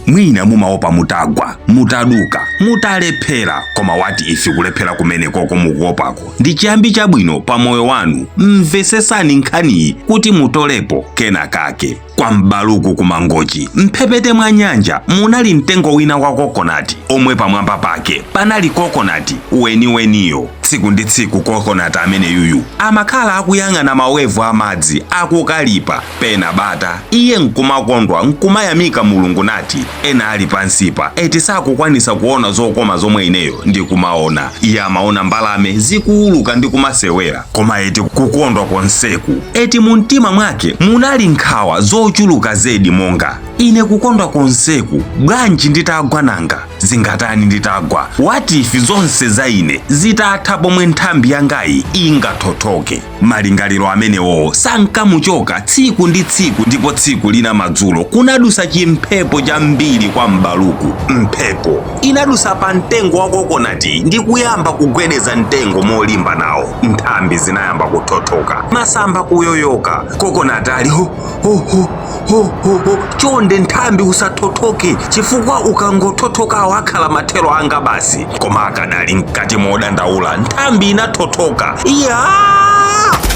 Mwina mumaopa mutagwa, mutaduka, mutalephera, koma what if kulephera kumenekoko mukuopako ndi chiyambi chabwino pa moyo wanu? Mvesesani nkhaniyi kuti mutolepo kena kake. Kwa M'baluku kumangochi, mphepete mwa nyanja, munali mtengo wina wa kokonati omwe pamwamba pake panali kokonati weniweniyo. Tsiku ndi tsiku kokonati amene yuyu amakhala akuyang'ana mawevu amadzi akukalipa pena bata, iye nkumakondwa nkumayamika Mulungu nati, ena ali pansipa eti sakukwanisa kuona zokoma zomwe ineyo ndikumaona. Iye amaona mbalame zikuuluka ndi kumasewera, koma eti kukondwa konseku, eti mu mtima mwake munali nkhawa zochuluka zedi, monga ine kukondwa konseku, bwanji nditagwa? Nanga zingatani nditagwa? What if zonse za ine zitatha pomwe nthambi yangayi ingathothoke? Malingaliro amenewo sankamuchoka tsiku ndi tsiku. Ndipo tsiku lina madzulo kunadusa chimphepo chambiri kwa M'baluku. Mphepo inadusa pa mtengo wa kokonati ndi kuyamba kugwedeza mtengo molimba nawo. Nthambi zinayamba kuthothoka, masamba kuyoyoka. Kokonati ali ho ho ho ho ho ho, chonde nthambi usathothoke, chifukwa ukangothothokawo akhala mathero anga basi. Koma akadali mkati modandaula, nthambi inathothoka. Iye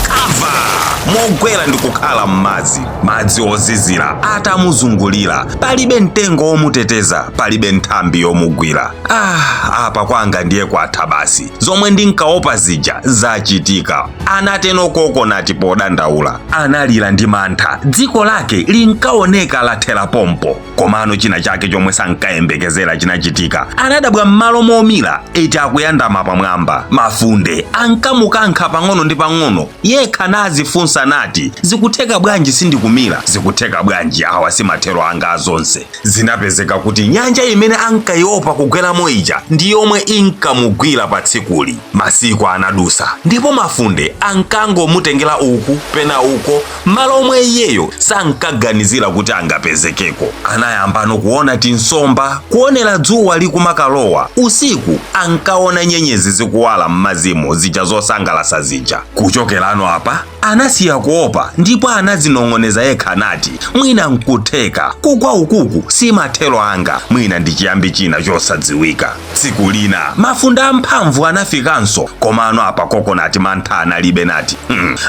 kava mogwera ndi kukhala m'madzi, madzi ozizira atamuzungulira. Palibe mtengo womuteteza, palibe nthambi yomugwira. Ah, apa kwanga ndiye kwatha basi, zomwe ndinkaopa zija zachitika, anateno kokonati podandaula. Analira ndi mantha, dziko lake linkaoneka lathera pompo. Komano china chake chomwe sankayembekezera chinachitika. Anadabwa, m'malo momira eti akuyandama pamwamba, mafunde ankamukankha pang'ono ndi pang'ono. Yekha nazifunsa nati, zikutheka bwanji sindikumira? Zikutheka bwanji? Awa si mathero anga azonse. Zinapezeka kuti nyanja imene ankayiopa kugweramo ija ndi yomwe inkamugwira pa tsikuli. Masiku anadusa ndipo mafunde ankangomutengera uku pena uko, malo omwe iyeyo sankaganizira kuti angapezekeko. Anayambano kuona tinsomba, kuonera dzuwa likumakalowa. Usiku ankaona nyenyezi zikuwala m'mazimo zija zosangalasa zija. Kuchokerano apa anasiya kuopa ndipo anazinong'oneza yekha nati, mwina nkutheka kugwa ukuku si mathero anga, mwina ndi chiyambi china chosadziwika. Tsiku lina mafunde amphamvu anafikanso, komano apa kokonati mantha analibe, nati,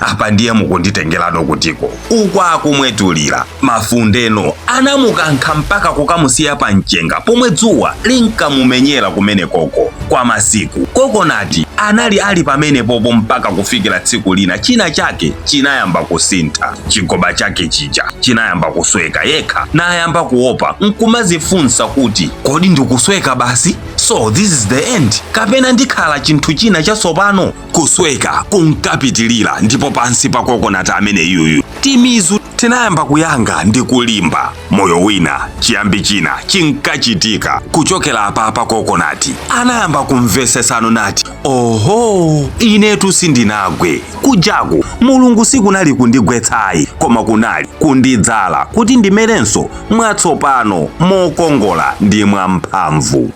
apa ndiye mukunditengerano kutiko?" Uku akumwetulira. Mafundeno anamukankha mpaka kukamusiya pa mchenga pomwe dzuwa linkamumenyera kumenekoko. Kwa masiku kokonati anali ali pamenepopo, mpaka kufikira tsiku lina china chake chinayamba kusintha. Chigoba chake chija chinayamba kusweka. Yekha nayamba kuopa nkumazifunsa kuti, kodi ndikusweka basi? So this is the end, kapena ndikhala chinthu china chatsopano? Kusweka kunkapitilira, ndipo pansi pa kokonati amene yuyu timizu tinayamba kuyanga ndi kulimba. Moyo wina, chiyambi china chinkachitika. Kuchokera apapa kokonati anayamba kumvesesano nati, oho, inetu sindinagwe kujaku. Mulungu sikunali kundigwetsayi, koma kunali kundidzala kuti ndimerenso mwatsopano, mokongola ndi mwamphamvu.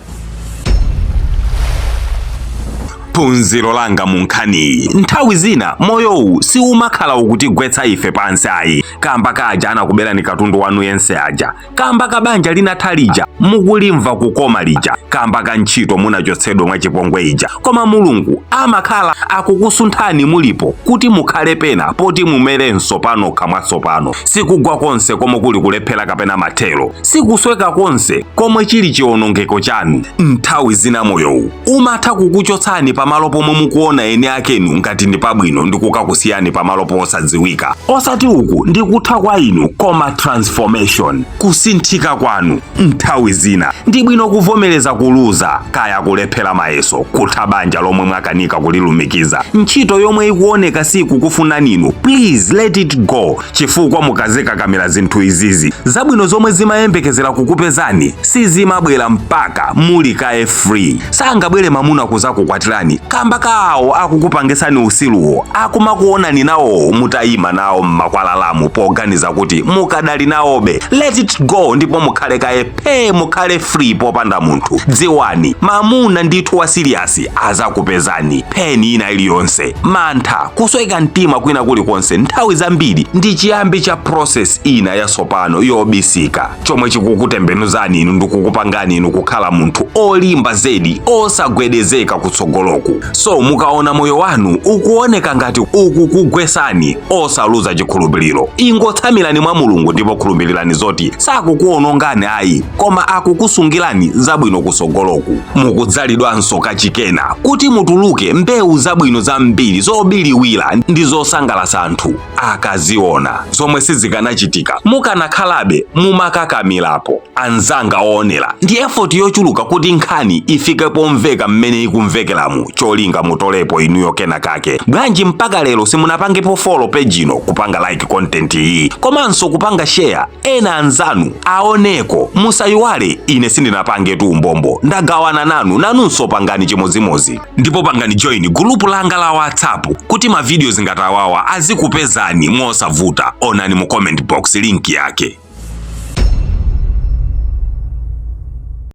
Phunziro langa mu nkhaniyi: nthawi zina moyowu siumakhala ukutigwetsa ife pansi ayi, kamba kaja anakuberani katundu wanu yense aja, kamba ka banja linatha lija mukulimva kukoma lija, kamba ka ntchito munachotsedwa mwachipongwe ija, koma Mulungu amakhala akukusunthani mulipo kuti mukhale pena poti mumerenso panokha mwatsopano. Sikugwa konse komwe kuli kulephera kapena mathero, sikusweka konse komwe chili chiwonongeko chanu. Nthawi zina moyowu umatha kukuchotsani pamalo pomwe mukuona eni akenu ngati ndi pabwino ndi kukakusiyani pamalo posadziwika. Osati uku ndi kutha kwa inu, koma transformation, kusinthika kwanu. Nthawi zina ndi bwino kuvomereza kuluza, kaya kulephera mayeso, kutha banja lomwe mwakanika kulilumikiza, ntchito yomwe ikuoneka sikukufunaninu. Please let it go, chifukwa mukazikakamira zinthu izizi, zabwino zomwe zimayembekezera kukupezani sizimabwera mpaka muli kaye free. Sangabwere mamuna kuzakukwatirani. zotani kamba kawo akukupangisani usiluwo, akumakuonani nawowo mutayima nawo mmakwalalamu poganiza kuti mukadali nawobe. Let it go ndipo mukhale kaye phe, mukhale free popanda munthu. Dziwani, mamuna ndithu wa serious azakupezani. Pain ina iliyonse, mantha, kusweka mtima kwina kulikonse, nthawi zambiri ndi chiyambi cha process ina yatsopano yobisika chomwe chikukutembenuzani inu ndikukupangani inu kukhala munthu olimba zedi, osagwedezeka kutsogoloku. So mukaona moyo wanu ukuoneka ngati ukukugwesani, osaluza chikhulupiriro. Ingotsamirani mwa Mulungu ndipo khulupirirani zoti sakukuonongani ayi, koma akukusungirani zabwino kutsogoloku. Mukudzalidwanso kachikena kuti mutuluke mbewu zabwino zambiri zobiriwira ndi zosangalatsa anthu akaziona, zomwe sizikanachitika mukanakhalabe mumakakamirapo. Anzanga oonera, ndi effort yochuluka kuti nkhani ifike pomveka mmene ikumvekeramu, cholinga mutolepo inuyo kena kake. Bwanji mpaka lero simunapangepo follow page ino, kupanga like content iyi, komanso kupanga share, ena anzanu aoneko? Musayiwale, ine sindinapange tu umbombo, ndagawana nanu, nanunso pangani chimodzimodzi. Ndipo pangani join gulupu langa la WhatsApp kuti mavidiyo ngati awawa azikupezani mosavuta. Onani mu comment box link yake.